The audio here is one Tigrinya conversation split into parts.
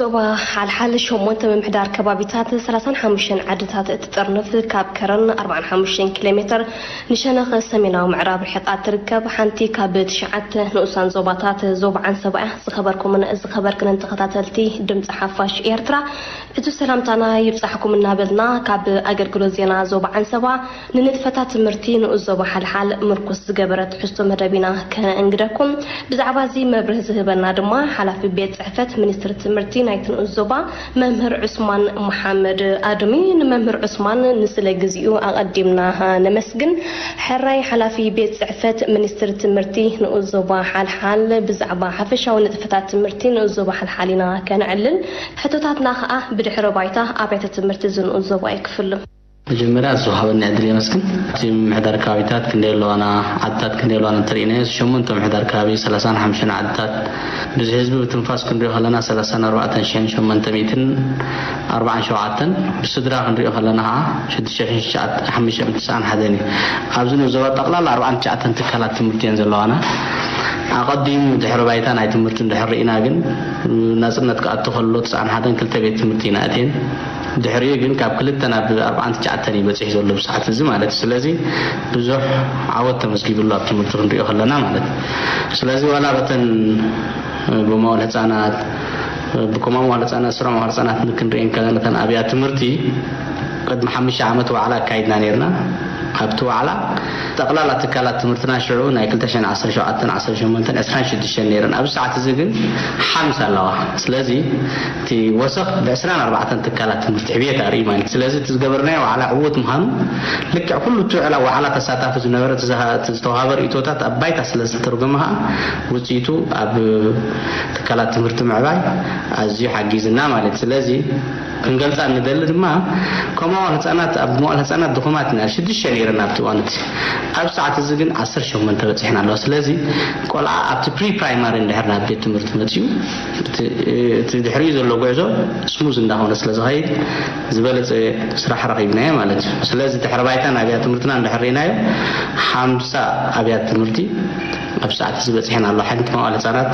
ዞባ ሓልሓል ሸሞንተ ምምሕዳር ከባቢታት ሰላሳን ሓሙሽተን ዓድታት እትጥርንፍ፣ ካብ ከረን ኣርባዓን ሓሙሽተን ኪሎ ሜትር ንሸነኽ ሰሜናዊ ምዕራብ ርሒቓ ትርከብ ሓንቲ ካብ ትሽዓተ ንኡሳን ዞባታት ዞባ ዓንሰባ እያ። ዝኸበርኩምን ዝኸበርክንን ተኸታተልቲ ድምፂ ሓፋሽ ኤርትራ፣ ዕቱ ሰላምታና ይብጻሕኩም እናበልና፣ ካብ ኣገልግሎት ዜና ዞባ ዓንሰባ ንንጥፈታት ትምህርቲ ንኡስ ዞባ ሓልሓል ምርኩስ ዝገበረ ትሕዝቶ መደብ ኢና ከነእንግደኩም። ብዛዕባ እዚ መብርህ ዝህበና ድማ ሓላፊ ቤት ጽሕፈት ሚኒስትሪ ትምህርቲ ናይቲ ንኡስ ዞባ መምህር ዑስማን መሓመድ ኣድሚ። ንመምህር ዑስማን ንስለ ግዚኡ ኣቐዲምና ነመስግን። ሕራይ ሓላፊ ቤት ጽሕፈት ሚኒስትሪ ትምህርቲ ንኡስ ዞባ ሓልሓል፣ ብዛዕባ ሓፈሻዊ ንጥፈታት ትምህርቲ ንኡስ ዞባ ሓልሓል ኢና ከነዕልል። ሕቶታትና ከኣ ብድሕረ ባይታ ኣብያተ ትምህርቲ እዚ ንኡስ ዞባ ይክፍሉ። መጀመርያ ዝተዋሃበኒ ዕድል የመስግን። እቲ ምምሕዳር ከባቢታት ክንደይ ኣለዋና፣ ዓድታት ክንደይ ኣለዋና እንተርኢናዮ፣ ሸሞንተ ምምሕዳር ከባቢ፣ ሰላሳን ሓሙሽተን ዓድታት፣ ብዝሒ ህዝቢ ብትንፋስ ክንሪኦ ከለና ሰላሳን ኣርባዕተን ሽሕን ሸሞንተ ሚእትን ኣርባዓን ሸውዓተን፣ ብስድራ ክንሪኦ ከለና ከዓ ሽዱሽተ ሽሕን ሓሙሽተ ሚእትን ትስዓን ሓደን እዩ። ኣብዚ ንኡስ ዞባ ጠቕላላ ኣርባዓን ትሽዓተን ትካላት ትምህርቲ እየን ዘለዋና። ኣቐዲሙ ድሕሪ ባይታ ናይ ትምህርቲ እንድሕር ርኢና ግን፣ ናጽነት ክኣቱ ከሎ ትስዓን ሓደን ክልተ ቤት ትምህርቲ ኢና ኣትየን። ድሕሪኡ ግን ካብ ክልተ ናብ ኣርባዓን ትሽዓተን እዩ በጺሑ ዘሎ ብሰዓት እዚ ማለት እዩ። ስለዚ ብዙሕ ዓወት ተመዝጊቡ ኣሎ ኣብ ትምህርቲ ክንሪኦ ከለና ማለት እዩ። ስለዚ ዋላ በተን ብመዋል ህጻናት፣ ብኮማ መዋል ህጻናት፣ ስሩዕ መዋል ህጻናት ክንሪኤን ከለና፣ እተን ኣብያ ትምህርቲ ቅድሚ ሓሙሽተ ዓመት ዋዕላ ኣካይድና ነይርና። ኣብቲ ዋዕላ ጠቕላላ ትካላት ትምህርትና ሽዑ ናይ ክልተ ሽሕን ዓሰርተ ሸውዓተን፣ ዓሰርተ ሸሞንተን፣ ዕስራን ሽዱሽተን ነይረን። ኣብዚ ሰዓት እዚ ግን ሓምሳ ኣለዋ። ስለዚ እቲ ወሰኽ ብዕስራን ኣርባዕተን ትካላት ትምህርቲ ዕብየት ኣርኢ ማለት እዩ። ስለዚ እቲ ዝገበርናዮ ዋዕላ ዕዉት ምዃኑ ልክዕ ኩሉ እቲ ዕላ ዋዕላ ተሳታፊ ዝነበረ እቲ ዝሃ-፣ እቲ ዝተዋሃበ ርእይቶታት ኣብ ባይታ ስለ ዝተተርጎመ ከዓ ውፅኢቱ ኣብ ትካላት ትምህርቲ ምዕባይ ኣዝዩ ሓጊዝና ማለት እዩ። ስለዚ ክንገልፃ ንደሊ ድማ፣ ከምኡ ህፃናት፣ ኣብ መዋል ህፃናት ድኹማት ኢና፣ ሽዱሽተ ነይረን ኣብቲ እዋን እቲ። ኣብ ሰዓት እዚ ግን ዓሰርተ ሸሞንተ በፂሕና ኣለዋ። ስለዚ ቆልዓ ኣብቲ ፕሪ ፕራይማሪ እንድሕር ናብ ቤት ትምህርቲ መፅዩ፣ እቲ፣ እቲ ድሕሪኡ ዘሎ ጉዕዞ ስሙዝ እንዳኾነ ስለ ዝኸይድ፣ ዝበለፀ ስራሕ ረኺብናዮ ማለት እዩ። ስለዚ ድሕሪ ባይታ ንኣብያተ ትምህርትና እንድሕር ርኢናዮ፣ ሓምሳ ኣብያተ ትምህርቲ ኣብ ሰዓት እዚ በፂሐን ኣሎ። ሓንቲ መዋዕለ ህፃናት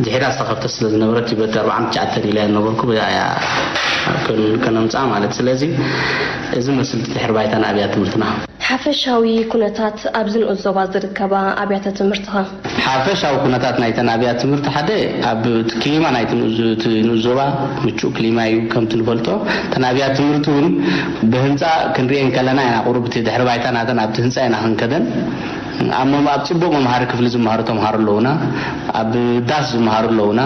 ድሒራ ዝተኸፍተት ስለ ዝነበረት እዩ በቲ ኣርባዓን ትሽዓተን ኢለ ዝነበርኩ፣ ብዛ እያ ከን-፣ ከነምፅኣ ማለት። ስለዚ እዚ መስል ድሕሪ ባይታ ንኣብያተ ትምህርትና። ሓፈሻዊ ኩነታት ኣብዚ ንኡስ ዞባ ዝርከባ ኣብያተ ትምህርትኻ? ሓፈሻዊ ኩነታት ናይተን ኣብያተ ትምህርቲ፣ ሓደ ኣብ እቲ ክሊማ ናይቲ ንኡስ፣ እቲ ንኡስ ዞባ ምቹእ ክሊማ እዩ። ከምቲ ንፈልጦ፣ እተን ኣብያተ ትምህርቲ እውን ብህንፃ ክንሪኤን ከለና ኢና ቁሩብ እቲ ድሕሪ ባይታ ናተን ኣብቲ ህንፃ ኢና ክንከደን። ኣብ መም-፣ ኣብ ፅቡቕ መምሃሪ ክፍሊ ዝመሃሩ ተምሃሮ ኣለዉና፣ ኣብ ዳስ ዝመሃሩ ኣለዉና፣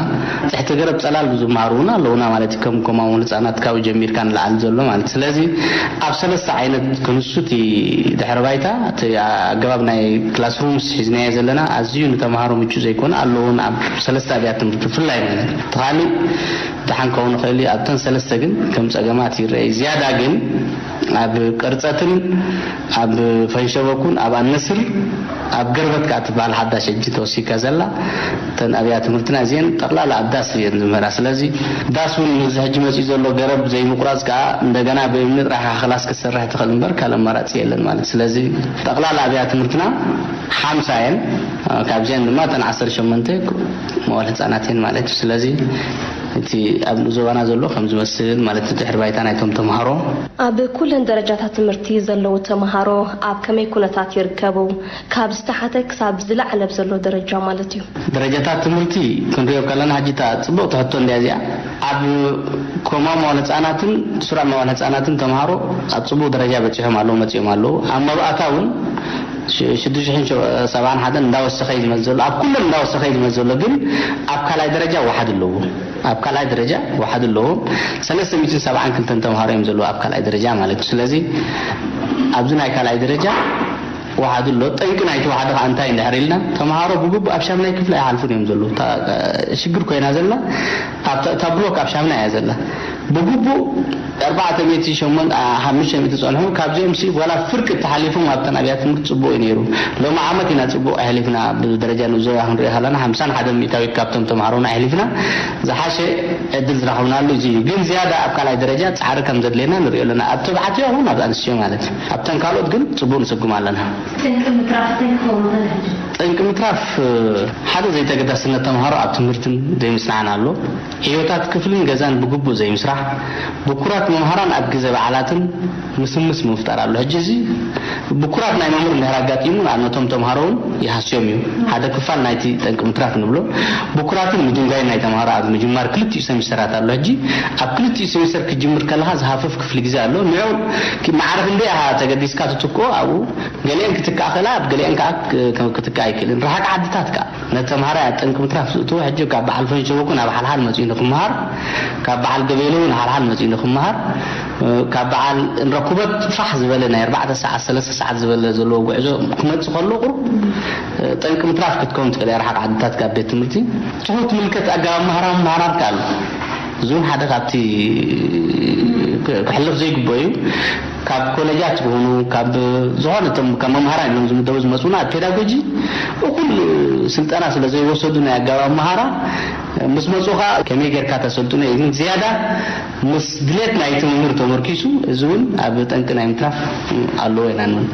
ትሕቲ ገረብ ፀላል ዝመሃሩ እውን ኣለዉና ማለት እዩ። ከም ኮማውን ህፃናት ካብኡ ጀሚርካ ንላዕሊ ዘሎ ማለት እዩ። ስለዚ ኣብ ሰለስተ ዓይነት ክንሱ እቲ ድሕረ ባይታ፣ እቲ ኣገባብ ናይ ክላስሩምስ ሒዝናዮ ዘለና ኣዝዩ ንተምሃሮ ምቹእ ዘይኮነ ኣለዉን ኣብ ሰለስተ ኣብያት ትምህርቲ ብፍላይ ማለት እዩ። እቲ ካሊእ ደሓን ክኸውን ይኽእል እዩ። ኣብተን ሰለስተ ግን ከም ጸገማት ይረኣይ። ዝያዳ ግን ኣብ ቅርጸትን ኣብ ፈንሸበኩን ኣብ ኣነስር ኣብ ገርበት ከኣ ትበሃል ሓዳሽ ሕጂ ተወሲካ ዘላ፣ እተን ኣብያተ ትምህርትና እዚአን ጠቕላላ ኣብ ዳስ እየን ዝምህራ። ስለዚ ዳስ እውን ነዚ ሕጂ መጺኡ ዘሎ ገረብ ዘይምቁራጽ ከኣ እንደገና ብእምኒ ጥራሕ ኢኻ ክላስ ክትሰርሕ ትኽእል እምበር ካልእ ኣማራጺ የለን ማለት። ስለዚ ጠቕላላ ኣብያተ ትምህርትና ሓምሳ እየን። ካብዚአን ድማ እተን ዓሰርተ ሸሞንተ መዋል ህጻናት እየን ማለት እዩ። ስለዚ እቲ ኣብ ዞባና ዘሎ ከም ዝመስል ማለት ድሕሪ ባይታ ናይቶም ተምሃሮ። ኣብ ኩለን ደረጃታት ትምህርቲ ዘለዉ ተምሃሮ ኣብ ከመይ ኩነታት ይርከቡ? ካብ ዝተሓተ ክሳብ ዝለዓለ ብዘሎ ደረጃ ማለት እዩ። ደረጃታት ትምህርቲ ክንሪኦ ከለና፣ ሕጂ እታ ጽብቕቲ ሕቶ እንድያ እዚኣ። ኣብ ኮማ መዋል ህጻናትን ስሩዕ መዋል ህጻናትን ተምሃሮ ኣብ ጽቡቕ ደረጃ በጺሖም ኣለዉ፣ መጺኦም ኣለዉ። ኣብ መባእታ እውን ሽ-፣ ሽዱሽተ ሽሕን ሰብዓን ሓደን እንዳወሰኸ እዩ ዝመጽእ ዘሎ። ኣብ ኩለን እንዳወሰኸ እዩ ዝመጽእ ዘሎ፣ ግን ኣብ ካልኣይ ደረጃ ወሓድ ኣለዎ። ኣብ ካልኣይ ደረጃ ወሓድ ኣለዎ። ሰለስተ ሚእትን ሰብዓን ክልተን ተምሃሮ እዮም ዘለዉ ኣብ ካልኣይ ደረጃ ማለት እዩ። ስለዚ ኣብዚ ናይ ካልኣይ ደረጃ ወሓድ ኣሎ። ጠንቂ ናይቲ ወሓደ ከኣ እንታይ እንድሕር ኢልና፣ ተምሃሮ ብግቡእ ኣብ ሻምናይ ክፍሊ ኣይሓልፉን እዮም ዘለዉ። እታ ሽግር ኮይና ዘላ ኣብታ፣ እታ ብሎክ ኣብ ሻምናይ እያ ዘላ። ብግቡእ ኣርባዕተ ሚእቲ ሸሞንተ ሓሙሽተ ሚእቲ ጸንሑ። ካብዚኦም ሲ ዋላ ፍርቂ ተሓሊፎም ኣብተን ኣብያተ ትምህርቲ ጽቡቕ እዩ ነይሩ። ሎሚ ዓመት ኢና ጽቡቕ ኣሕሊፍና። ብደረጃ ንኡስ ዞባ ክንሪኦ ከለና ሓምሳን ሓደ ሚእታዊት ካብቶም ተምሃሮና ኣሕሊፍና። ዝሓሸ ዕድል ዝረኸብናሉ እዚ እዩ። ግን ዝያዳ ኣብ ካልኣይ ደረጃ ጻዕሪ ከም ዘድልየና ንሪኦ ኣለና። ኣብ ተባዕትዮ ይኹን ኣብ ኣንስትዮ ማለት እዩ። ኣብተን ካልኦት ግን ጽቡቕ ንስጉም ኣለና። ጠንቂ ምትራፍ እንታይ ክኸውን ይኽእል ሕጂ? ጠንቂ ምትራፍ ሓደ ዘይተገዳስነት ተምሃሮ ኣብ ትምህርትን ዘይምጽናዕን ኣሎ። ዕዮታት ክፍልን ገዛን ብግቡእ ዘይምስራሕ፣ ብኩራት መምሃራን ኣብ ግዜ በዓላትን ምስምስ ምፍጣር ኣሎ። ሕጂ እዚ ብኩራት ናይ መምህር እንድሕር ኣጋጢሙ ንኣብነቶም ተምሃሮ እውን ይሃስዮም እዩ። ሓደ ክፋል ናይቲ ጠንቂ ምትራፍ ንብሎ። ብኩራትን ምድንጓይን ናይ ተምሃሮ ኣብ ምጅማር ክልቲኡ ሰሚስተራት ኣሎ። ሕጂ ኣብ ክልቲኡ ሰሚስተር ክጅምር ከለኻ ዝሃፍፍ ክፍሊ ግዜ ኣሎ። ንዑ ማዕረ ክንደይ ኢኻ ተገዲስካ ትትክኦ ኣብኡ ገሊአን ክትካእ ክእላ ኣብ ገሊአን ከዓ ክትካእ ኣይክእልን። ረሓቅ ዓድታት ከዓ ነተምሃራይ ኣብ ጠንቂ ምትራፍ ዝእትዎ ሕጂ ካብ በዓል ፈንሸው እውን ኣብ ሓልሓል መፂኡ ንክምሃር፣ ካብ በዓል ገቤሉ እውን ሓልሓል መፂኡ ንክምሃር፣ ካብ በዓል እንረኩበት ፋሕ ዝበለ ናይ ኣርባዕተ ሰዓት ሰለስተ ሰዓት ዝበለ ዘለዎ ጉዕዞ ክመፅእ ከሎ ቁሩብ ጠንቂ ምትራፍ ክትከውን ትኽእል እያ። ረሓቅ ዓድታት ካብ ቤት ትምህርቲ ትሑት ምልከት ኣገባብ ምሃራ ምምሃራን ከኣሉ እዚ እውን ሓደ ካብቲ ክሕለፍ ዘይግብኦ እዩ። ካብ ኮሌጃት ይኹኑ ካብ ዝኾነ እቶም ካብ መምሃራን ኢሎም ዝምደቡ ዝመፁና ኣብ ፔዳጎጂ እኹል ስልጠና ስለ ዘይወሰዱ ናይ ኣገባብ ምሃራ ምስ መፁ ከዓ ከመይ ጌርካ ተሰልጥኖ እዩ። ግን ዝያዳ ምስ ድሌት ናይቲ መምህር ተመርኪሱ እዚ እውን ኣብ ጠንቂ ናይ ምትራፍ ኣለዎ ኢና ንብል።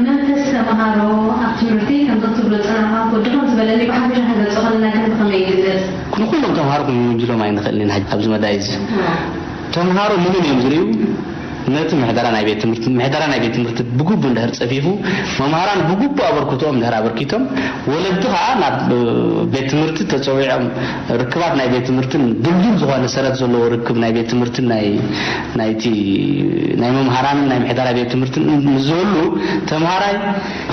መንፈስ ተምሃሮ ኣብ ትምህርቲ ከምዚ ክትብሎ ዝጸናሕካ ወዲ ከም ዝበለኒ ብሓፈሻ ክንገልጾ ከለና ግን ብኸመይ ይግለጽ? ንኹሎም ተምሃሮ ክንውንጅሎም ኣይንኽእልን ኢና ኣብዚ መዳይ እዚ። ተምሃሮ ንመን እዮም ዝርእዩ? ነቲ ምሕደራ ናይ ቤት ትምህርቲ ምሕደራ ናይ ቤት ትምህርቲ ብግቡእ እንድሕር ጸፊፉ መምሃራን ብግቡእ ኣበርክቶኦም እንድሕር ኣበርኪቶም ወለዲ ከዓ ናብ ቤት ትምህርቲ ተጸዊዖም ርክባት ናይ ቤት ትምህርትን ድልዱል ዝኾነ ሰረት ዘለዎ ርክብ ናይ ቤት ትምህርትን ናይ ናይቲ ናይ መምሃራንን ናይ ምሕደራ ቤት ትምህርትን ምስ ዝህሉ ተምሃራይ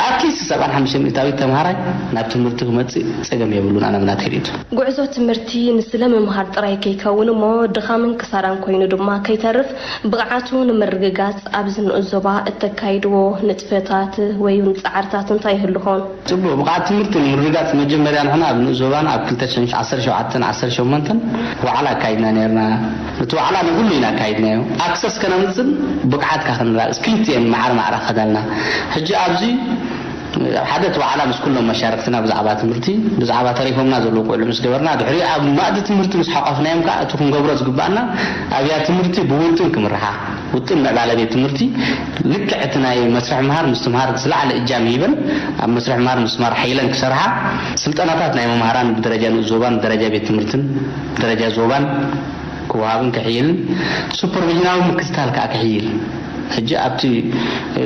ኣትሊስት ሰብዓን ሓሙሽተ ሚእታዊት ተምሃራይ ናብ ትምህርቲ ክመጽእ ጸገም የብሉን። ኣነ ብናተይ ርእይቶ። ጉዕዞ ትምህርቲ ንስለ ምምሃር ጥራይ ከይከውን እሞ ድኻምን ክሳራን ኮይኑ ድማ ከይተርፍ ብቕዓቱ ንምርግጋጽ ኣብዚ ንኡስ ዞባ እተካይድዎ ንጥፈታት ወይ እውን ጻዕርታት እንታይ ይህሉ ኾን? ጽቡቕ ብቕዓት ትምህርቲ ንምርግጋጽ መጀመርያ ንሕና ኣብ ንኡስ ዞባና ኣብ ክልተ ሽሕን ዓሰርተ ሸውዓተን ዓሰርተ ሸሞንተን ዋዕላ ኣካይድና ነርና። እቲ ዋዕላ ንኹሉ ኢና ኣካይድናዮ። ኣክሰስ ከነምጽን ብቕዓትካ ክንራእስ ክልቲኤን ማዕረ ማዕረ ከዳልና። ሕጂ ኣብዚ ሓደ እቲ ዋዕላ ምስ ኩሎም መሻርክትና ብዛዕባ ትምህርቲ ብዛዕባ ተሪፎምና ዘለዉ ቆልዑ ምስ ገበርና ድሕሪኡ ኣብ ማእዲ ትምህርቲ ምስ ሓቋፍናዮም ከዓ እቲ ክንገብሮ ዝግባኣና ኣብያ ትምህርቲ ብውጥን ክምርሓ ውጥን ምዕባለ ቤት ትምህርቲ ልክዕ እቲ ናይ መስርሕ ምሃር ምስትምሃር ዝለዓለ እጃም ሂበን ኣብ መስርሕ ምሃር ምስትምሃር ሓይለን ክሰርሓ ስልጠናታት ናይ መምሃራን ብደረጃ ንኡስ ዞባን ብደረጃ ቤት ትምህርትን ብደረጃ ዞባን ክወሃብን ክሕይልን ሱፐርቪዥናዊ ምክትታል ከዓ ክሕይል ሕጂ ኣብቲ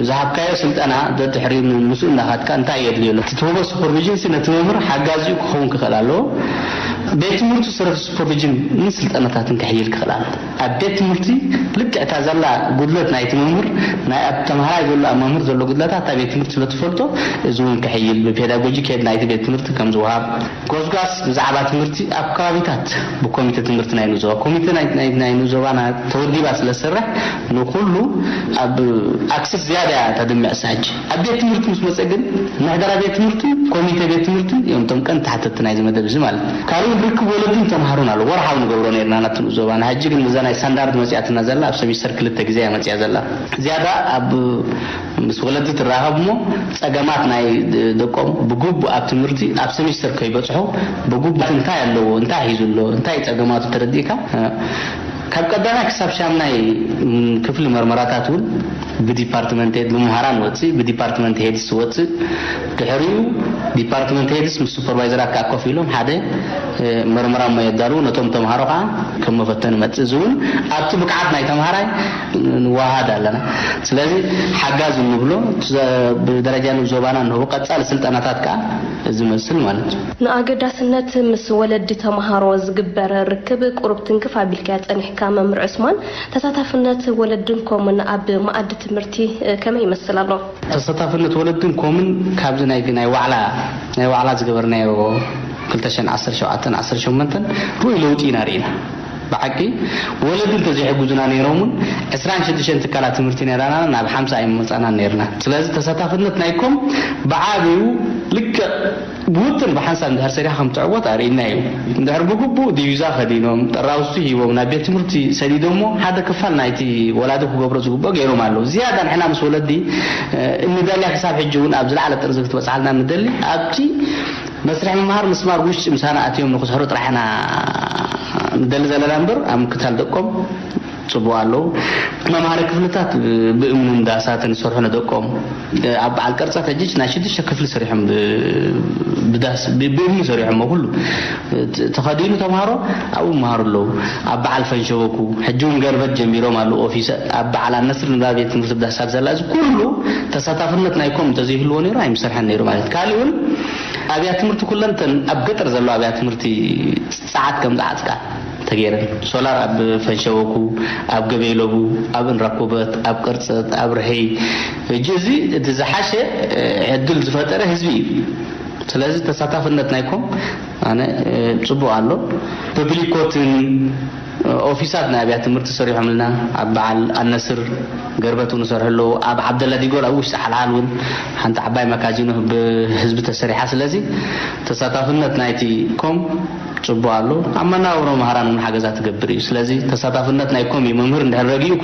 ዝሃብካዮ ስልጠና ደድሕሪ ምስኡ እናኻድካ እንታይ የድልዮ ኣሎ እቲ ትህቦ ሱፐርቪዥን ነቲ መምህር ሓጋዚኡ ክኸውን ክኽእል ኣለዎ። ቤት ትምህርቱ ስርሕ ሱፐርቪዥን ስልጠናታትን ክሕይል ክኽእል ኣለዎ። ኣብ ቤት ትምህርቲ ልክዕ እታ ዘላ ጉድለት ናይቲ መምህር ናይ ኣብ ተምሃራይ ዘሎ ኣብ መምህር ዘሎ ጉድለታት እታ ቤት ትምህርቲ ስለ ትፈልጦ እዚ እውን ክሕይል ብፔዳጎጂ ከየድ ናይቲ ቤት ትምህርቲ ከም ዝወሃብ ጎስጓስ ብዛዕባ ትምህርቲ ኣብ ከባቢታት ብኮሚተ ትምህርቲ ናይ ንዞባ ኮሚተ ናይ ንዞባና ተወዲባ ስለ ዝሰርሕ ንኩሉ ኣብ ኣክሰስ ዝያዳ እያ ተድምዕ ሳጅ ኣብ ቤት ትምህርቲ ምስ መፀ ግን ምሕደራ ቤት ትምህርትን ኮሚተ ቤት ትምህርትን እዮም እቶም ቀንዲ ተሓተቲ ናይዚ መደብ እዚ ማለት እዩ። ካልእ ርክብ ወለድን ተምሃሮን ኣሎ ወርሓዊ ንገብሮ ነርና ናብቲ ንኡስ ዞባና ሕጂ ግን እዛ ናይ ስታንዳርድ መፅያትና ዘላ ኣብ ሰሚስተር ክልተ ግዜ እያ መፅያ ዘላ ዝያዳ ኣብ ምስ ወለዲ ትራኸብ እሞ ፀገማት ናይ ደቆም ብግቡእ ኣብ ትምህርቲ ኣብ ሰሚስተር ከይበፅሑ ብግቡእ እንታይ ኣለዎ እንታይ ሒዙ ኣሎ እንታይ ፀገማቱ ተረዲእካ ካብ ቀዳማይ ክሳብ ሻምናይ ክፍሊ መርመራታት እውን ብዲፓርትመንት ሄድ ብመሃራን ወፅእ ብዲፓርትመንት ሄድስ ወፅእ ድሕሪኡ ዲፓርትመንት ሄድስ ምስ ሱፐርቫይዘራት ከዓ ኮፍ ኢሎም ሓደ መርመራ እሞ የዳልዉ ነቶም ተምሃሮ ከዓ ከም መፈተኒ መፅእ እዚ እውን ኣብቲ ብቅዓት ናይ ተምሃራይ ንዋሃድ ኣለና። ስለዚ ሓጋዚ እንብሎ ብደረጃ ንኡስ ዞባና እንህቦ ቀፃሊ ስልጠናታት ከዓ እዚ መስል ማለት እዩ። ንኣገዳስነት ምስ ወለዲ ተምሃሮ ዝግበር ርክብ ቁሩብ ትንክፍ ኣቢልካዮ ጸኒሕካ መምህር ዑስማን፣ ተሳታፍነት ወለድን ኮምን ኣብ መኣዲ ትምህርቲ ከመይ ይመስል ኣሎ? ተሳታፍነት ወለድን ኮምን ካብዚ ናይ ናይ ዋዕላ ናይ ዋዕላ ዝገበርናዮ ክልተ ሽሕን ዓሰርተ ሸውዓተን ዓሰርተ ሸሞንተን ርኡይ ለውጢ ኢና ርኢና። ብሓቂ ወለዲ እንተዘይሕግዙና ነይሮም እውን ዕስራን ሽዱሽተን ትካላት ትምህርቲ ነይራና ናብ ሓምሳ ኣይምመፃናን ነይርና። ስለዚ ተሳታፍነት ናይኮም ብዓብዩ ልክዕ ብውጥን ብሓንሳብ እንድሕር ሰሪኻ ከም ትዕወት ኣርእና እዩ። እንድሕር ብግቡእ ዲቪዛ ከዲኖም፣ ጠራውዝቱ ሂቦም፣ ናብ ቤት ትምህርቲ ሰዲዶሞ፣ ሓደ ክፋል ናይቲ ወላዲ ክገብሮ ዝግብኦ ገይሮም ኣለዉ። ዝያዳ ንሕና ምስ ወለዲ፣ እ፣ እንደልያ ክሳብ ሕጂ እውን ኣብ ዝለዓለ ጥርዚ ክትበጽሓልና እንደሊ፣ ኣብቲ መስርሕ ምምሃር ምስትምሃር ውሽጢ ምሳና ኣትዮም ንክስሕሩ ጥራሕ ኢና ንደሊ ዘለና እምበር፣ ኣብ ምክታል ደቆም ጽቡቕ ኣለዉ። መምሃሪ ክፍልታት ብእምንን ዳሳትን ዝሰርሑ ንደቆም፣ ኣብ በዓል ቀርጸት ሕጂ ናይ ሽዱሽተ ክፍሊ ሰሪሖም ብ-፣ ብዳስ ብ-፣ ብእምኒ ሰሪሖሞ ኩሉ ት-፣ ተኸዲኑ ተምሃሮ ኣብኡ ይመሃሩ ኣለዉ። ኣብ በዓል ፈንሸበኩ ሕጂ እውን ገርበት ጀሚሮም ኣለዉ። ኦፊስ ኣብ በዓል ኣነስር ንባ ቤት ትምህርቲ ብዳሳት ዘላ እዚ ኩሉ ተሳታፍነት ናይኮም እንተዘይህልዎ ነይሩ ኣይምሰርሐን ነይሩ ማለት እዩ። ካልእ እውን ኣብያ ትምህርቲ ኩለን ተን ኣብ ገጠር ዘለዋ ኣብያ ትምህርቲ ጸዓት ከም ዝዓጽቃ ተገይረን። ሶላር ኣብ ፈንሸበኩ፣ ኣብ ገበይ ለቡ፣ ኣብ እንራኩበት፣ ኣብ ቅርጸት፣ ኣብ ርሐይ። ሕጂ እዚ እቲ ዝሓሸ፣ እ፣ ዕድል ዝፈጠረ ህዝቢ እዩ። ስለዚ ተሳታፍነት ናይኮም ኣነ፣ እ፣ ጽቡቕ ኣሎ። ፐብሊኮትን፣ እ፣ ኦፊሳት ናይ ኣብያ ትምህርቲ ሰሪሖምልና ኣብ በዓል ኣነስር ገርበት እውን ይሰርሑ ኣለዉ። ኣብ ዓብደላ ዲጎል ኣብ ውሽጢ ሓልሓል እውን ሓንቲ ዓባይ መካዚኖ ብህዝቢ ተሰሪሓ። ስለዚ ተሳታፍነት ናይቲ ኮም ጽቡቕ ኣሎ። ኣብ መነባብሮ መሃራን እውን ሓገዛ ትገብር እዩ። ስለዚ ተሳታፍነት ናይ ኮም እዩ። መምህር እንድሕር ረጊኡ፣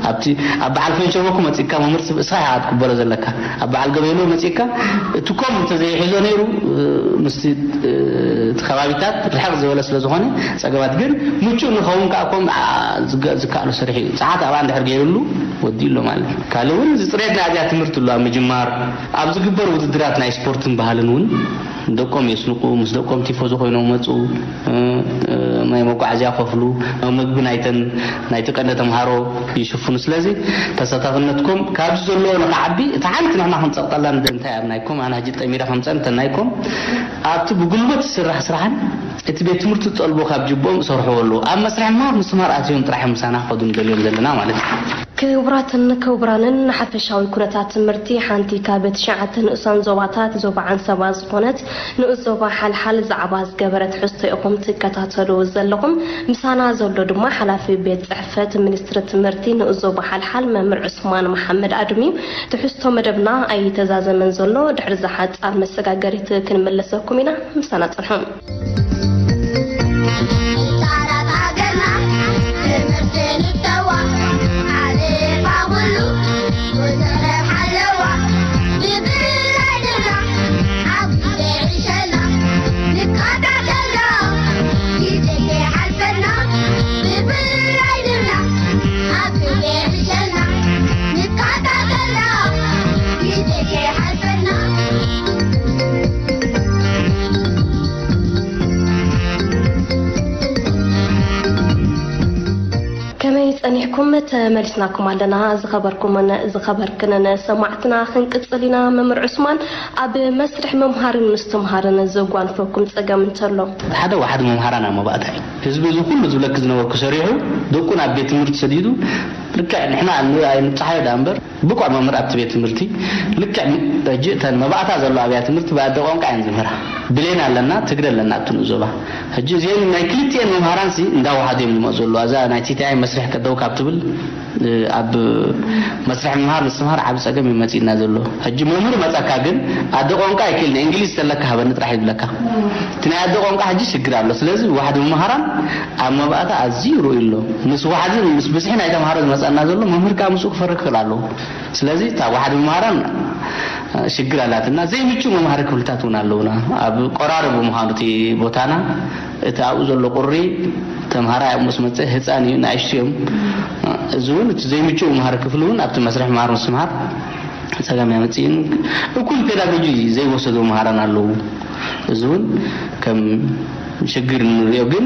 ኣብቲ ኣብ በዓል ፈንሸበኩ መጺእካ መምህር ስብ-፣ እስኻ ኢኻ ክትቅበሎ ዘለካ። ኣብ በዓል ገበሎ መጺእካ እቲ ኮም እንተዘይሒዞ ነይሩ፣ እ፣ ምስቲ፣ እ፣ እቲ ከባቢታት ርሕቕ ዝበለ ስለ ዝኾነ ጸገማት ግን ምቹእ ንኸውን ከኣ ኮም፣ ኣ፣ ዝገ-፣ ዝከኣሎ ስርሒ እዩ። ጸዓት ኣብኣ እንድሕር ገይሩሉ ወዲኡ ኣሎ ማለት እዩ። ካልእ እውን እዚ ጽሬት ናይ ኣብያ ትምህርቲ ኣሎ ኣብ ምጅማር፣ ኣብ ዝግበር ውድድራት ናይ ስፖርትን ባህልን እውን ደቆም የስንቁ፣ ምስ ደቆም ቲፎዞ ኮይኖም መጹ፣ እ፣ እ፣ ናይ መጓዓዝያ ከፍሉ፣ መግቢ ናይተን፣ ናይቲ ቀንዲ ተምሃሮ ይሽፍኑ። ስለዚ ተሳታፍነትኩም ካብዚ ዘለዎ ንኽዓቢ፣ እቲ ሓንቲ ንሕና ክንጸቕጠላ ንደ-፣ እንታይ ኣብ ናይኩም ኣነ ሕጂ ጠሚረ ከምጸን እንተ ናይኩም ኣብቲ ብጉልበት ዝስራሕ ስራሕን እቲ ቤት ትምህርቲ ዝጠልቦ ካብ ጅብኦም ዝሰርሕዎ ኣለዉ። ኣብ መስርሕ ምሃር ምስትምሃር ኣትዮም ጥራሕ እዮም ምሳና ክኸዱ ንደልዮም ዘለና ማለት እዩ። ክቡራትን ክቡራንን፣ ንሓፈሻዊ ኩነታት ትምህርቲ ሓንቲ ካብ ትሽዓተ ንኡሳን ዞባታት ዞባ ዓንሰባ ዝኾነት ንኡስ ዞባ ሓልሓል ዛዕባ ዝገበረ ትሕዝቶ ኢኹም ትከታተሉ ዘለኹም። ምሳና ዘሎ ድማ ሓላፊ ቤት ጽሕፈት ሚኒስትሪ ትምህርቲ ንኡስ ዞባ ሓልሓል መምህር ዑስማን መሓመድ ኣድም እዩ። ትሕዝቶ መደብና ኣይተዛዘመን ዘሎ። ድሕሪ እዛ ሓጻር መሰጋገሪት ክንምለሰኩም ኢና። ምሳና ጽንሑ። ከመይ ጸኒሕኩም? ተመሊስናኩም ኣለና። ዝኸበርኩምን ዝኸበርክንን ሰማዕትና፣ ክንቅጽል ኢና። መምህር ዑስማን፣ ኣብ መስርሕ ምምሃርን ምስትምሃርን ዘጓንፈኩም ጸገም እንተሎ? ሓደ ዋሕዲ መምሃራን ኣብ መባእታ እዩ። ህዝቢ እዚ ኩሉ ዝብለኪ ዝነበርኩ ሰሪሑ፣ ደቁ ናብ ቤት ትምህርቲ ሰዲዱ፣ ልክዕ ንሕና ኣን-፣ ኣይንብጽሓዮ ደኣ እምበር፣ ብቑዕ መምህር ኣብቲ ቤት ትምህርቲ፣ ልክዕ ሕጂ እተን መባእታ ዘለዋ ኣብያተ ትምህርቲ ብኣደ ቋንቋ እየን ዝምህራ። ብሌን ኣለና፣ ትግረ ኣለና ኣብቲ ንኡስ ዞባ። ሕጂ እዚአን ናይ ክልቲአን መምሃራንሲ እንዳወሓዱ እዮም ዝመፁ ዘለዉ። እዛ ናይ ቲ ቲ ኣይ መስርሕ ቀደው ካብ ትብል፣ እ፣ ኣብ መስርሕ ምምሃር ምስትምሃር ዓቢ ጸገም እዩ መጺእና ዘሎ። ሕጂ መምህር መጻካ ግን ኣደ ቋንቋ ኣይክእልን፣ እንግሊዝ ተለካ ሃበኒ ጥራሕ ይብለካ። እቲ ናይ ኣደ ቋንቋ ሕጂ ሽግር ኣሎ። ስለዚ ዋሕዲ መምሃራን ኣብ መባእታ ኣዝዩ ርኡይ ኣሎ። ምስ ዋሕዲ፣ ምስ ብዝሒ ናይ ተምሃሮ ዝመጸና ዘሎ መምህር ከኣ ምስኡ ክፈሪ ክኽእል ኣለዎ። ስለዚ እታ ዋሕዲ መምሃራን ሽግር ኣላትና። ዘይምቹእ መምሃሪ ክፍልታት እውን ኣለውና። ኣብ ቆራሪ ብምዃኑ እቲ ቦታና፣ እቲ ኣብኡ ዘሎ ቁሪ ተምሃራይ ኣብኡ ምስ መጸ ህጻን እዩ፣ ንኣሽቱ እዮም። እዚ እውን እቲ ዘይምቹእ መምሃሪ ክፍሊ እውን ኣብቲ መስርሕ ምምሃር ምስትምሃር ጸገም የምጽእን እኩል ፔዳጎጂ ዘይወሰዱ መምሃራን ኣለዉ። እዚ እውን ከም ሽግር ንሪኦ፣ ግን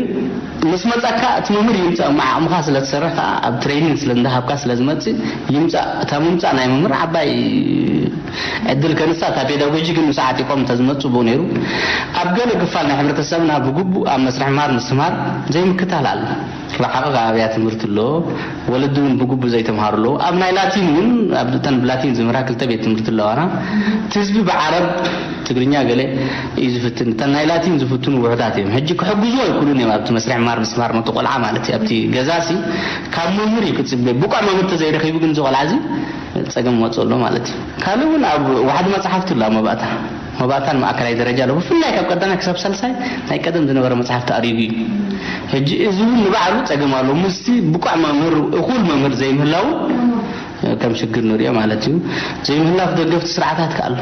ምስ መጻካ እቲ መምህር ይምጻእ፣ እሞ ዓቕምኻ ስለ ትሰርሕ ከኣ ኣብ ትሬኒንግ ስለ እንዳሃብካ ስለ ዝመጽእ ይምጻእ። እታ ምምጻእ ናይ መምህር ዓባይ ዕድል ከንሳ፣ እታ ፔዳጎጂ ግን ምስ ዓጢቖም እንተዝመጽእ ጽቡቕ ነይሩ። ኣብ ገለ ክፋል ናይ ሕብረተሰብና ብግቡእ ኣብ መስርሕ ምምሃር ምስትምሃር ዘይምክታል ኣሎ። ርሓቕ ኣብያ ትምህርቲ ኣሎ፣ ወለዲ እውን ብግቡእ ዘይተምሃሩ ኣለዉ። ኣብ ናይ ላቲን እውን፣ ኣብ እተን ብላቲን ዝምህራ ክልተ ቤት ትምህርቲ ኣለዋና። እቲ ህዝቢ ብዓረብ፣ ትግርኛ ገለ እዩ ዝፍትን። እተን ናይ ላቲን ዝፍትኑ ውሑዳት እዮም። ሕጂ ክሕግዙ ኣይክእሉን እዮም ኣብቲ መስርሕ ምምሃር ምስትምሃር፣ ነቲ ቆልዓ ማለት እዩ። ኣብቲ ገዛሲ ካብ መምህር እዩ ክጽበ። ብቑዕ መምህር ተዘይረኺቡ ግን እዚ ቆልዓ እዚ ጸገም ይመጽእ ኣሎ ማለት እዩ። ካልእ እውን ኣብ ዋሕዲ መጽሓፍቲ ኣሎ ኣብ መባእታ። መባእታን ማእከላይ ደረጃ ኣሎ። ብፍላይ ካብ ቀዳማይ ክሳብ ሳልሳይ ናይ ቀደም ዝነበረ መጽሓፍቲ ኣሪጉ እዩ። ሕጂ እዚ እውን ንባዕሉ ጸገም ኣሎ። ምስቲ ብቑዕ መምህር፣ እኹል መምህር ዘይምህላው ከም ሽግር ንሪኦ ማለት እዩ። ዘይምህላው ደገፍቲ ስርዓታት ከኣ ኣሎ።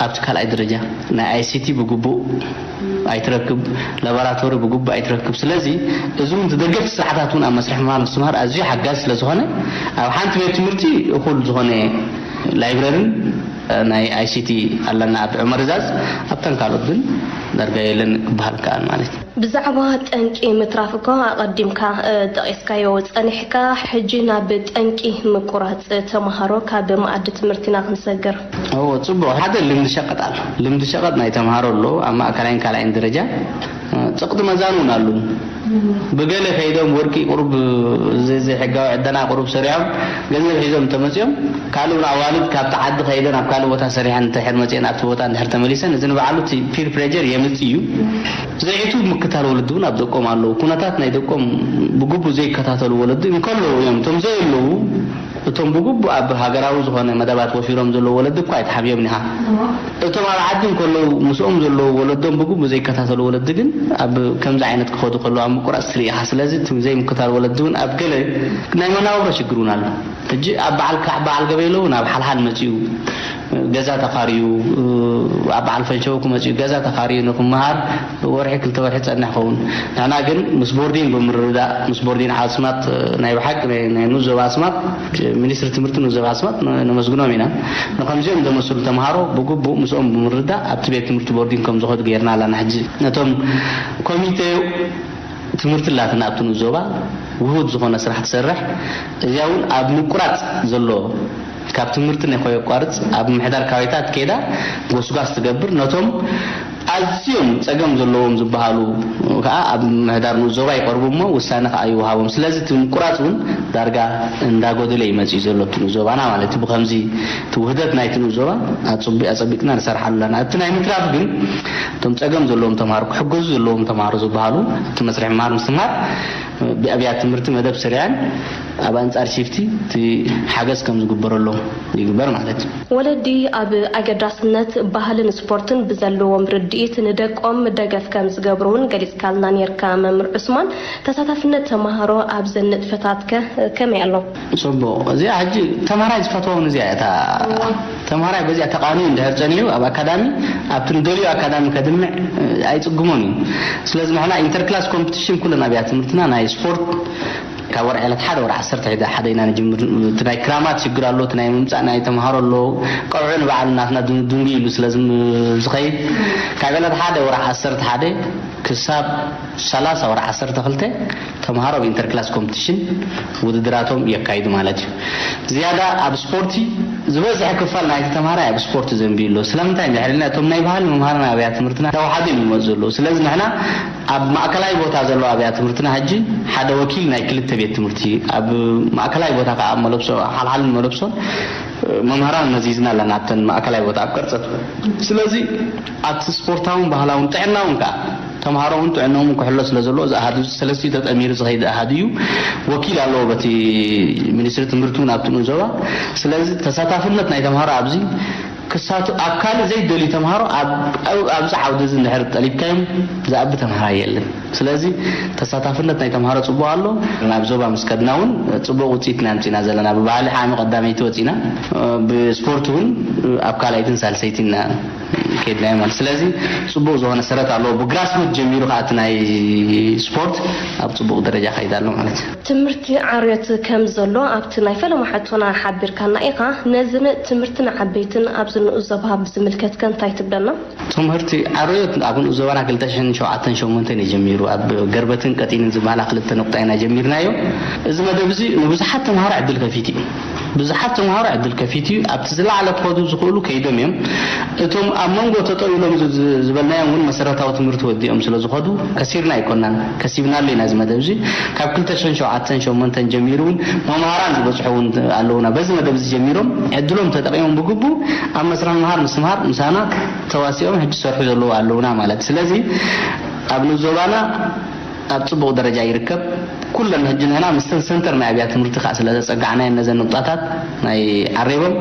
ኣብቲ ካልኣይ ደረጃ ናይ ኣይሲቲ ብግቡእ ኣይትረክብ፣ ላቦራቶሪ ብግቡእ ኣይትረክብ። ስለዚ እዚ እውን ደገፍቲ ስርዓታት እውን ኣብ መስርሕ ምምሃር ምስትምሃር ኣዝዩ ሓጋዚ ስለ ዝኾነ ኣብ ሓንቲ ቤት ትምህርቲ እኹል ዝኾነ ላይብረርን ናይ ኣይሲቲ ኣለና ኣብ ዑመር ዛዝ፣ ኣብተን ካልኦት ግን ዳርጋ የለን ክበሃል ከኣል ማለት እዩ። ብዛዕባ ጠንቂ ምትራፍ እኮ ኣቐዲምካ ጠቒስካዮ ጸኒሕካ፣ ሕጂ ናብ ጠንቂ ምቁራጽ ተመሃሮ ካብ መኣዲ ትምህርቲና ክንሰግር። እዎ ጽቡቕ። ሓደ ልምዲ ሸቐጥ ኣሎ። ልምዲ ሸቐጥ ናይ ተምሃሮ ኣሎ ኣብ ማእከላይን ካልኣይን ደረጃ። ጸቕጢ መዛን እውን ኣለዉ። ብገለ ከይዶም ወርቂ ቁሩብ ዘይሕጋዊ ዕደና ቁሩብ ሰሪሖም ገንዘብ ሒዞም እንተመፅኦም ካልእ እውን ኣዋልድ ካብቲ ዓዲ ከይደን ኣብ ካልእ ቦታ ሰሪሐን እንተድሕር መፅአን ኣብቲ ቦታ እንድሕር ተመሊሰን እዚ ንባዕሉ እቲ ፒር ፕሬጀር የምፅእ እዩ። ዘይእቱ ምክታል ወለዲ እውን ኣብ ደቆም ኣለዉ። ኩነታት ናይ ደቆም ብግቡእ ዘይከታተሉ ወለዲ እንከለዉ እዮም። እቶም ዘየለዉ እቶም ብግቡእ ኣብ ሃገራዊ ዝኾነ መደባት ወፊሮም ዘለዉ ወለዲ እኳ ኣይትሓብዮምን ኢኻ። እቶም ኣብ ዓዲ እንከለዉ ምስኦም ዘለዉ ወለዶም ብግቡእ ዘይከታተሉ ወለዲ ግን ኣብ ከምዚ ዓይነት ክኸዱ ከለዉ ኣብ ምቁራፅ ትርኢ ኢኻ። ስለዚ እቲ ዘይምክታል ወለዲ እውን ኣብ ገለ ናይ መናብሮ ሽግር እውን ኣሎ። ሕጂ ኣብ በዓል ካዕ በዓል ገበየሎ እውን ኣብ ሓልሓል መፂኡ ገዛ ተኻርዩ ኣብ በዓል ፈንሸው ክመፅኡ ገዛ ተኻርዩ ንክመሃር ወርሒ ክልተ ወርሒ ፀንሕ ኸውን። ንሕና ግን ምስ ቦርዲን ብምርድዳእ ምስ ቦርዲን ኣስማት ናይ ብሓቂ ናይ ንኡስ ዞባ ኣስማት ሚኒስትሪ ትምህርቲ ንኡስ ዞባ ኣስማት ነመስግኖም ኢና። ንከምዚኦም ዘመሰሉ ተምሃሮ ብግቡእ ምስኦም ብምርድዳእ ኣብቲ ቤት ትምህርቲ ቦርዲን ከም ዝኸዱ ገይርና ኣለና። ሕጂ ነቶም ኮሚቴ ትምህርቲ ኣላትና ኣብቲ ንኡስ ዞባ ውሁድ ዝኾነ ስራሕ ትሰርሕ። እዚኣ እውን ኣብ ምቁራፅ ዘሎ ካብ ትምህርቲ ናይ ከየቋርፅ ኣብ ምሕዳር ካባይታት ከይዳ ጎስጓስ ትገብር። ነቶም ኣዝዮም ፀገም ዘለዎም ዝበሃሉ ከዓ ኣብ ምሕዳር ንኡስ ዞባ ይቐርቡ እሞ ውሳነ ከዓ ይወሃቦም። ስለዚ እቲ ምቁራፅ እውን ዳርጋ እንዳጎደለ እዩ መፂኡ ዘሎ እቲ ንኡስ ዞባና ማለት እዩ። ብከምዚ እቲ ውህደት ናይቲ ንኡስ ዞባ ኣፀቢቅና ንሰርሓሉ ኣለና። እቲ ናይ ምትራፍ ግን እቶም ፀገም ዘለዎም ተምሃሮ ክሕገዙ ዘለዎም ተምሃሮ ዝበሃሉ እቲ መስርሕ ምምሃር ምስትምሃር ብኣብያት ትምህርቲ መደብ ስሪዐን ኣብ ኣንጻር ሺፍቲ እቲ ሓገዝ ከም ዝግበረሎም ይግበር ማለት እዩ። ወለዲ ኣብ ኣገዳስነት ባህልን ስፖርትን ብዘለዎም ርድኢት ንደቆም ደገፍ ከም ዝገብሩ እውን ገሊጽካልና ነይርካ መምህር ዑስማን። ተሳታፍነት ተማሃሮ ኣብዘን ንጥፈታትከ ከመይ ኣሎ? ጽቡቕ። እዚኣ ሕጂ ተምሃራይ ዝፈትዋ እውን እዚኣ እያ። እታ ተምሃራይ በዚኣ ተቓንዩ እንድሕር ጸኒሑ ኣብ ኣካዳሚ ኣብቲ ንደልዮ ኣካዳሚ ከድምዕ ኣይጽግሞን እዩ። ስለዚ ንሕና ኢንተርክላስ ኮምፒቲሽን ኩለን ኣብያተ ትምህርትና ናይ ስፖርት ካብ ወርሒ ዕለት ሓደ ወርሒ ዓሰርተ ሒደ ሓደ ኢና ንጅምር። እቲ ናይ ክራማት ሽግር ኣሎ፣ እቲ ናይ ምምፃእ ናይ ተምሃሮ ኣሎ። ቀውዒ ንባዕሉ ናትና ድንጉይ ኢሉ ስለ ዝኸይድ ካብ ዕለት ሓደ ወርሒ ዓሰርተ ሓደ ክሳብ ሰላሳ ወርሒ ዓሰርተ ክልተ ተምሃሮ ኣብ ኢንተርክላስ ኮምፒቲሽን ውድድራቶም የካይዱ ማለት እዩ። ዝያዳ ኣብ ስፖርቲ ዝበዝሐ ክፋል ናይቲ ተምሃራይ ኣብ ስፖርቲ ዘንብዩ ኣሎ። ስለምንታይ እንድሕር ኢልና እቶም ናይ ባህሊ መምሃራን ኣብያተ ትምህርትና ተዋሓዲኦም ይመፁ ዘለዉ። ስለዚ ንሕና ኣብ ማእከላይ ቦታ ዘለዋ ኣብያተ ትምህርትና ሕጂ ሓደ ወኪል ናይ ክልተ ቤት ትምህርቲ ኣብ ማእከላይ ቦታ ከዓ ኣብ መለብሶ ሓልሓልን መለብሶን መምህራን መዚዝና ኣለና ኣብተን ማእከላይ ቦታ ኣብ ቀርፀት። ስለዚ ኣብቲ ስፖርታውን ባህላውን ጥዕናውን ከዓ ተምሃሮውን ጥዕኖምን ክሕሎ ስለ ዘለዎ እዚ ኣሃዱ ሰለስቲኡ ተጠሚሩ ዝኸይድ ኣሃዱ እዩ። ወኪል ኣለዎ በቲ ሚኒስትሪ ትምህርቲ እውን ኣብቲ ንኡስ ዞባ። ስለዚ ተሳታፍነት ናይ ተምሃሮ ኣብዚ ክሳቱ ኣብ ካልእ ዘይደልዩ ተምሃሮ ኣብዚ ዓውዲ እዚ እንድሕር ጠሊብካዮም ዝኣቢ ተምሃራይ የለን። ስለዚ ተሳታፍነት ናይ ተምሃሮ ፅቡቕ ኣሎ። ናብ ዞባ ምስ ከድና እውን ፅቡቕ ውፅኢት ኢና ኣምፂና ዘለና። ብባህሊ ዓሚ ቀዳመይቲ ወፂና፣ ብስፖርት እውን ኣብ ካልኣይትን ሳልሰይትን ኢና ከድናዮ ማለት። ስለዚ ፅቡቕ ዝኾነ ሰረት ኣለዎ። ብግራስሩት ጀሚሩ ከዓ እቲ ናይ ስፖርት ኣብ ፅቡቕ ደረጃ ከይድ ኣሎ ማለት እዩ። ትምህርቲ ዓርዮት ከም ዘሎ ኣብቲ ናይ ፈለማ ሕቶና ሓቢርካና ኢኻ። ነዚ ንትምህርቲ ንዓበይትን ኣብዚ ንኡስ ዞባ ብዝምልከትከ እንታይ ትብለና? ትምህርቲ ዓርዮት ኣብ ንኡስ ዞባና ክልተ ሽሕን ሸውዓተን ሸሞንተን እዩ ጀሚሩ። ኣብ ገርበትን ቀጢንን ዝበሃላ ክልተ ነቁጣ ኢና ጀሚርናዮ። እዚ መደብ እዚ ንብዙሓት ተምሃሮ ዕድል ከፊቱ እዩ። ብዙሓት ተምሃሮ ዕድል ከፊቱ እዩ። ኣብቲ ዝለዓለ ክኸዱ ዝኽእሉ ከይዶም እዮም። እቶም ኣብ መንጎ ተጠው ኢሎም ዝበልናዮም እውን መሰረታዊ ትምህርቲ ወዲኦም ስለ ዝኸዱ ከሲርና ኣይኮናን። ከሲብናሉ ኢና እዚ መደብ እዚ። ካብ ክልተ ሽሕን ሸውዓተን ሸሞንተን ጀሚሩ እውን መምሃራን ዝበፅሑ እውን ኣለውና። በዚ መደብ እዚ ጀሚሮም ዕድሎም ተጠቒሞም ብግቡእ ኣብ መስርሕ ምምሃር ምስትምሃር ምሳና ተዋሲኦም ሕጂ ዝሰርሑ ዘለዉ ኣለውና ማለት። ስለዚ ኣብ ንኡስ ዞባና ኣብ ፅቡቕ ደረጃ ይርከብ። ኩለን ሕጂ ንሕና ምስተን ሰንተር ናይ ኣብያተ ትምህርቲ ከዓ ስለ ዘፀጋዕናየን ነዘን ንቁጣታት ናይ ዓሬቦም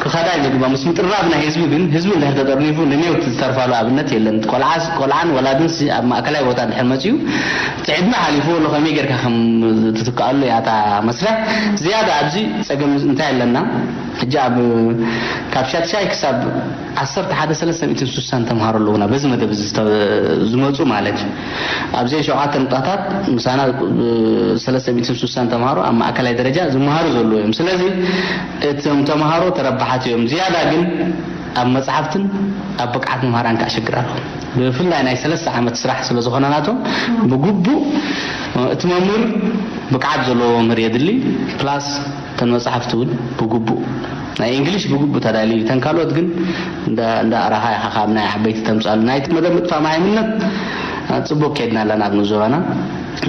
ክኸዳ እዩ ዝግባእ። ምስ ምጥራብ ናይ ህዝቢ ግን፣ ህዝቢ እንድሕር ተጠርኒፉ ንኔው ዝተርፋሉ ኣብነት የለን። ቆልዓስ-፣ ቆልዓን ወላድን ሲ-፣ ኣብ ማእከላይ ቦታ እንድሕር መጺኡ፣ እቲ ዕድመ ሓሊፍዎ ኣሎ፣ ከመይ ጌርካ ከም ትትክኣሉ እያ እታ መስርሕ። ዝያዳ ኣብዚ ጸገም እንታይ ኣለና? ሕጂ ኣብ፣ ካብ ሻድሻይ ክሳብ ዓሰርተ ሓደ ሰለስተ ሚእትን ስሳን ተምሃሮ ኣለዉና፣ በዚ መደብ እዚ ዝተ-፣ ዝመጹ ማለት እዩ። ኣብዘን ሸውዓተ ንጣታት ምሳና ሰለስተ ሚእትን ስሳን ተምሃሮ ኣብ ማእከላይ ደረጃ ዝመሃሩ ዘለዉ እዮም። ስለዚ እቶም ተምሃሮ ተረባሓት እዮም። ዝያዳ ግን ኣብ መጽሓፍትን ኣብ ብቕዓት ምምሃራን ከኣ ሽግር ኣሎ። ብፍላይ ናይ ሰለስተ ዓመት ስራሕ ስለ ዝኾነ ናቶም፣ ብግቡእ እቲ መምህር ብቕዓት ዘለዎ መምህር የድሊ፣ ፕላስ እተን መጽሓፍቲ እውን ብግቡእ፣ ናይ እንግሊሽ ብግቡእ ተዳልዩ፣ እተን ካልኦት ግን እንዳ፣ እንዳ ኣራኻ ኢኻ ካብ ናይ ዓበይቲ ተምጻሉ። ናይቲ መደብ ምጥፋእ መሃይምነት፣ አ፣ ጽቡቕ ከይድና ኣለና ኣብ ንዞባና።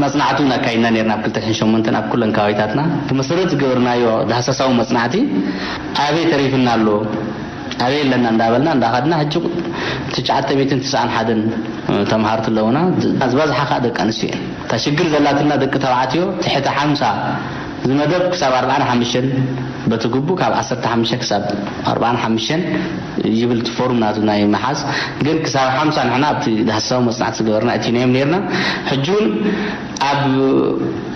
መጽናዕቲ እውን ኣካይድና ነርና ኣብ ክልተ ሽሕን ሸሞንተን ኣብ ኩለን ከባቢታትና። ብመሰረት ዝገበርናዮ ዳህሳሳዊ መጽናዕቲ ኣበይ ተሪፍና ኣሎ፣ ኣበይ ኣለና እንዳበልና እንዳኸድና፣ ሕጂ ትሽዓተ ሚእትን ትስዓን ሓደን ተምሃርቲ ኣለውና። ዝበዝሓ ከዓ ደቂ ኣንስትዮ እየን። እታ ሽግር ዘላትና ደቂ ተባዕትዮ ትሕቲ ሓምሳ ዝመደብ ክሳብ ኣርባዓን ሓሙሽተን በቲ ግቡእ ካብ ዓሰርተ ሓሙሽተ ክሳብ ኣርባዓን ሓሙሽተን ይብል እቲ ፎርም ናቱ ናይ መሓዝ። ግን ክሳብ ሓምሳ ንሕና ኣብቲ ዳህሳዊ መጽናዕቲ ዝገበርና እቲናዮም ነርና። ሕጂ እውን ኣብ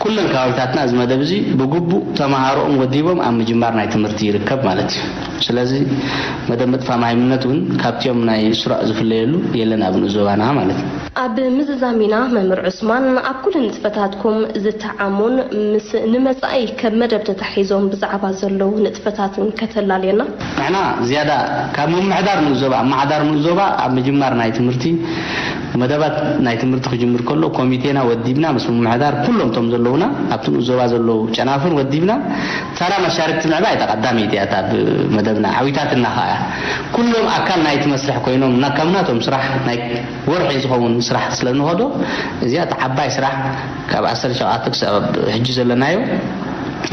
ኩለን ከባቢታትና እዚ መደብ እዚ ብግቡእ ተምሃሮኦም ወዲቦም ኣብ ምጅማር ናይ ትምህርቲ ይርከብ ማለት እዩ። ስለዚ መደብ ምጥፋእ መሃይምነት እውን ካብቲኦም ናይ ስሩዕ ዝፍለየሉ የለን ኣብ ንኡስ ዞባና ማለት እዩ። ኣብ ምዝዛም ኢና መምህር ዑስማን፣ ኣብ ኩሉ ንጥፈታትኩም ዝተዓሙን ምስ ንመጻኢ ከም መደብ ተታሒዞም ብዛዕባ ዘለዉ ንጥፈታትን ከተላልየና? ንሕና ዝያዳ ካብ ምምሕዳር ንኡስ ዞባ፣ ኣመሓዳሪ ንኡስ ዞባ ኣብ ምጅማር ናይ ትምህርቲ መደባት ናይ ትምህርቲ ክጅምር ከሎ ኮሚቴና ወዲብና ምስ ምምሕዳር ኩሎም እቶም ዘለዉና ኣብቲ ንኡስ ዞባ ዘለዉ ጨናፍር ወዲብና ተራ መሻርክቲ ምዕባይ እታ ቀዳመይቲ እያ። እታ ብመደብና ዓዊታትና ኸኣ እያ። ኩሎም ኣካል ናይቲ መስርሕ ኮይኖም እና ከም ናቶም ስራሕ ናይ ወርሒ ዝኸውን ስራሕ ስለ እንኸዶ እዚኣ እታ ዓባይ ስራሕ ካብ ዓሰርተ ሸውዓተ ክሳብ ሕጂ ዘለናዮ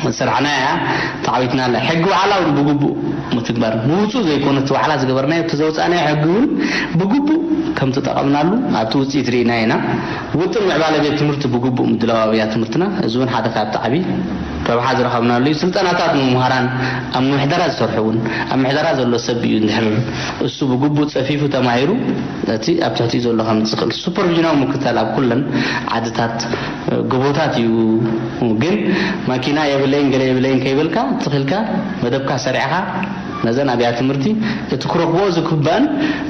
ዝሰርሓናያ ተዓዊትና ኣላ። ሕጊ ዋዕላ እውን ብግቡእ ምትግባር፣ ምውፁእ ዘይኮነ እቲ ዋዕላ ዝገበርናዮ፣ እቲ ዘውፃእናዮ ሕጊ እውን ብግቡእ ከም ተጠቐምናሉ ኣብቲ ውፅኢት ርኢና ኢና። ውጥን ምዕባለ ቤት ትምህርቲ ብግቡእ ምድላው ኣብያ ትምህርትና፣ እዚ እውን ሓደ ካብቲ ዓብዪ ረብሓ ዝረኸብናሉ እዩ። ስልጠናታት ንመምሃራን ኣብ ምምሕዳራት ዝሰርሑ እውን፣ ኣብ ምሕደራ ዘሎ ሰብ እዩ እንድሕር እሱ ብግቡእ ፀፊፉ ተማሂሩ፣ እቲ ኣብ ትሕቲኡ ዘሎ ከምፅእ ይኽእል። ሱፐርቪዥናዊ ምክትታል ኣብ ኩለን ዓድታት፣ እ፣ ግቡታት እዩ። ግን ማኪና የብለይን ገለ የብለይን ከይበልካ፣ ትኽልካ መደብካ ሰሪዕኻ ነዘን ኣብያ ትምህርቲ እቲ ክረኽቦ ዝግባእን፣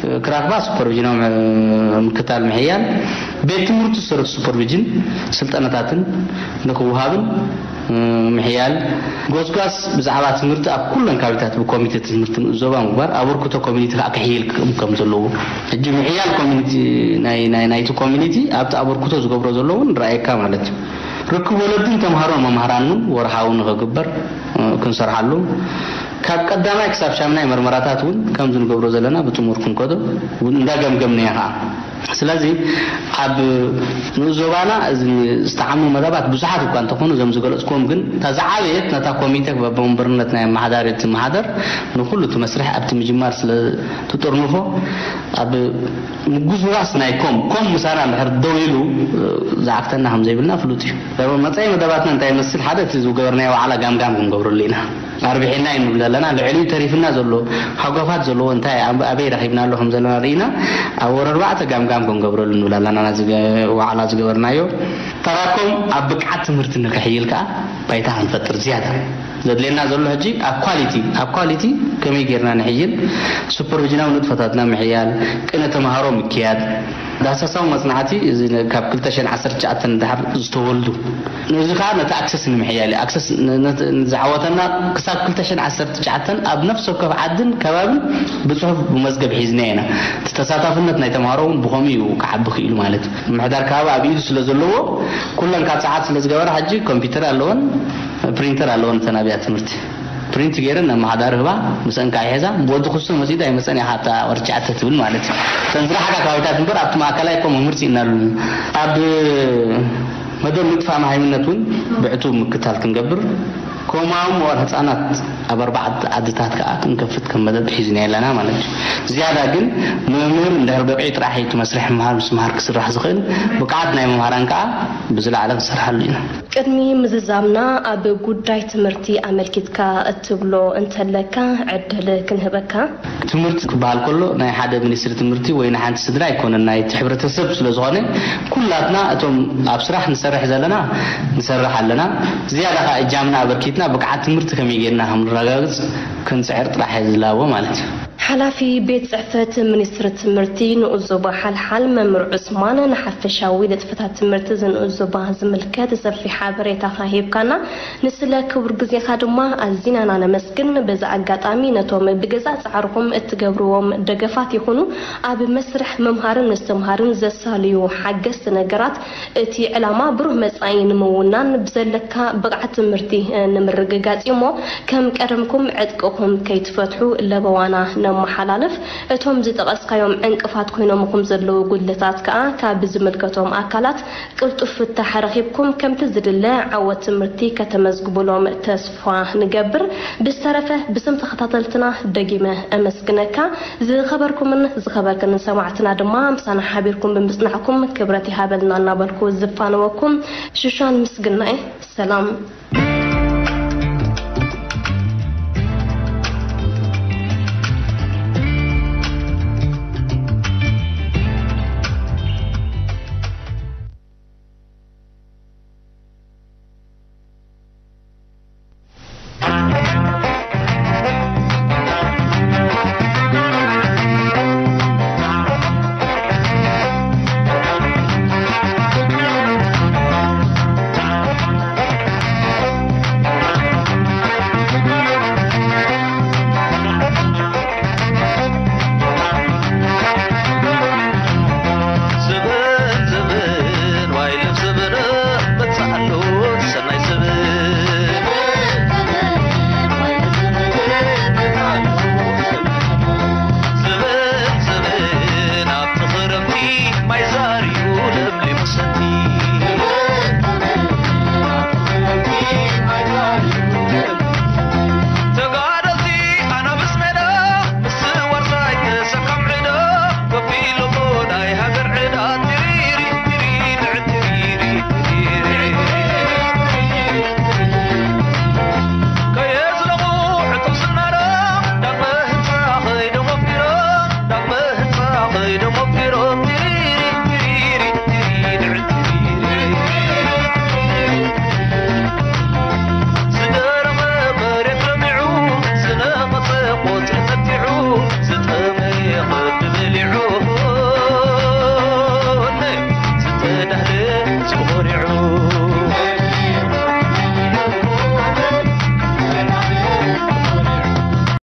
እ፣ ክረኽባ ሱፐርቪዥናዊ፣ እ፣ ምክትታል ምሕያል፣ ቤት ትምህርቲ ዝሰርቱ ሱፐርቪዥን ስልጠናታትን ንክውሃብን ምሕያል፣ ጎስጓስ ብዛዕባ ትምህርቲ ኣብ ኩለን ከባቢታት ብኮሚቴ ትምህርቲ ንኡስ ዞባ ምግባር፣ ኣበርክቶ ኮሚኒቲ ከዓ ክሕይል ክም-፣ ከም ዘለዎ። ሕጂ ምሕያል ኮሚኒቲ ናይ፣ ናይ፣ ናይቲ ኮሚኒቲ ኣብቲ ኣበርክቶ ዝገብሮ ዘሎ እውን ርኣየካ ማለት እዩ። ርክብ ወለድን ተምሃሮን መምሃራን እውን ወርሃዊ ንኽግበር፣ እ፣ ክንሰርሓሉ፣ ካብ ቀዳማይ ክሳብ ሻምናይ መርመራታት እውን ከምዚ ንገብሮ ዘለና ብጥሙር ክንከዶ እውን እንዳገምገምናዮ ከዓ። ስለዚ ኣብ ንኡስ ዞባና እዚ ዝተዓሙ መደባት ብዙሓት እኳ እንተኾኑ፣ እዞም ዝገለጽኩዎም ግን እታ ዝዓበየት ነታ ኮሚቴ በበወንበርነት ናይ ኣመሓዳሪ ትመሓደር፣ ንኹሉ እቲ መስርሕ ኣብቲ ምጅማር ስለ ትጥርንፎ፣ ኣብ ምጉስጓስ ናይ ኮም፣ ኮም ምሳና እንድሕር ደው ኢሉ፣ ዝዓግተና ከም ዘይብልና ፍሉጥ እዩ። መጻኢ መደባትና እንታይ ይመስል? ሓደ፣ እቲ ዝገበርናዮ ዋዕላ ጋምጋም ክንገብረሉ ኢና። ኣርቢሕና እዩ ንብል ኣለና። ልዕሊኡ ተሪፍና ዘሎ ሃጓፋት ዘለዎ እንታይ፣ ኣብ-፣ ኣበይ ረኺብናሉ ከም ዘለና ርኢና፣ ኣብ ወር ኣርባዕተ ጋምጋም ክንገብረሉ ንብል ኣለና። ናዚ ገ-፣ ዋዕላ ዝገበርናዮ ተራኮም ኣብ ብቅዓት ትምህርቲ ንክሕይል ከኣ ባይታ ክንፈጥር ዝያዳ ዘድልየና ዘሎ ሕጂ ኣብ ኳሊቲ፣ ኣብ ኳሊቲ ከመይ ጌርና ንሕይል፣ ሱፐርቪዥናዊ ንጥፈታትና ምሕያል፣ ቅነ ተምሃሮ ምክያድ፣ ዳህሳሳዊ መጽናዕቲ እዚ ነ-፣ ካብ ክልተ ሽሕን ዓሰርተ ትሽዓተን ድሓር ዝተወልዱ፣ እዚ ከኣ ነቲ ኣክሰስ ንምሕያል እዩ። ኣክሰስ ን-፣ ነት-፣ ዝዓወተና ክሳብ ክልተ ሽሕን ዓሰርተ ትሽዓተን ኣብ ነፍሲ ወከፍ ዓድን ከባብን ብጽሑፍ ብመዝገብ ሒዝና ኢና። እቲ ተሳታፍነት ናይ ተምሃሮ እውን ብኸምኡ እዩ ክዓቢ ክኢሉ ማለት እዩ። ምምሕዳር ከባቢ ኣብ ኢዱ ስለ ዘለዎ፣ ኩለን ካብ ሰዓት ስለ ዝገበራ፣ ሕጂ ኮምፒውተር ኣለወን፣ ፕሪንተር ኣለወን እተን ኣብያተ ትምህርቲ። ፕሪንት ገይረን ነመሓዳሪ ህባ፣ ምስአን ከዓ ይሕዛ፣ ብወዲ ክሱ መጺኡ ኣይመጸን ኢኻ ኣብታ ወርጫ ኣተ ትብል ማለት እዩ። እተን ዝረሓቃ ከባቢታት እምበር ኣብቲ ማእከላይ እኮ መምህር ስኢናሉ። ኣብ መደብ ምጥፋእ መሃይምነት እውን ብዕቱብ ምክታል ክንገብር ከምኡ እውን ህፃናት ኣብ ኣርባዕተ ዓድታት ከዓ ክንከፍት ከም መደብ ሒዝና ኣለና ማለት እዩ። ዝያዳ ግን መምህር እንድሕር በቂዑ ጥራሕ እቲ መስርሕ ምምሃር ምስትምሃር ክስራሕ ዝኽእል ብቕዓት ናይ መምሃራን ከዓ ብዝለዓለ ክንሰርሓሉ ኢና። ቅድሚ ምዝዛምና ኣብ ጉዳይ ትምህርቲ ኣመልኪትካ እትብሎ እንተለካ ዕድል ክንህበካ። ትምህርቲ ክበሃል ከሎ ናይ ሓደ ሚኒስትሪ ትምህርቲ ወይ ናይ ሓንቲ ስድራ ኣይኮነን፣ ናይ እቲ ሕብረተሰብ ስለ ዝኾነ ኩላትና እቶም ኣብ ስራሕ ንሰርሕ ዘለና ንሰርሕ ኣለና። ዝያዳ ከዓ እጃምና ኣበርኪትና ብቕዓት ትምህርቲ ከመይ ጌርና ከም ንረጋግፅ ክንፅዕር ጥራሕ እየ ዝላቦ ማለት እዩ። ሓላፊ ቤት ጽሕፈት ሚኒስትሪ ትምህርቲ ንኡስ ዞባ ሓልሓል መምህር ዑስማን፣ ንሓፈሻዊ ንጥፈታት ትምህርቲ ዝንኡስ ዞባ ዝምልከት ሰፊሕ ሓበሬታኻ ሂብካና። ንስለ ክቡር ግዜኻ ድማ ኣዚና ኢና ነመስግን። በዚ ኣጋጣሚ ነቶም ብገዛእ ጻዕርኹም እትገብርዎም ደገፋት ይኹኑ ኣብ መስርሕ ምምሃርን ምስትምሃርን ዘሳልዩ ሓገዝቲ ነገራት እቲ ዕላማ ብሩህ መጻኢ ንምውናን ብዘለካ ብቕዓት ትምህርቲ ንምርግጋጽ እዩ እሞ ከም ቀደምኩም ዕጥቅኹም ከይትፈትሑ ለበዋና ነመሓላልፍ። እቶም ዝጠቐስካዮም ዕንቅፋት ኮይኖምኹም ዘለዉ ጉድለታት ከኣ ካብ ዝምልከቶም ኣካላት ቅልጡፍ ፍታሕ ረኺብኩም ከምቲ ዝድለ ዓወት ትምህርቲ ከተመዝግቡሎም ተስፋ ንገብር። ብዝተረፈ ብስም ተኸታተልትና ደጊመ እመስግነካ። ዝኸበርኩምን ዝኸበርክንን ሰማዕትና ድማ ምሳና ሓቢርኩም ብምጽናዕኩም ክብረት ይሃበልና እናበልኩ ዝፋነወኩም ሽሻን ምስግናኤ ሰላም።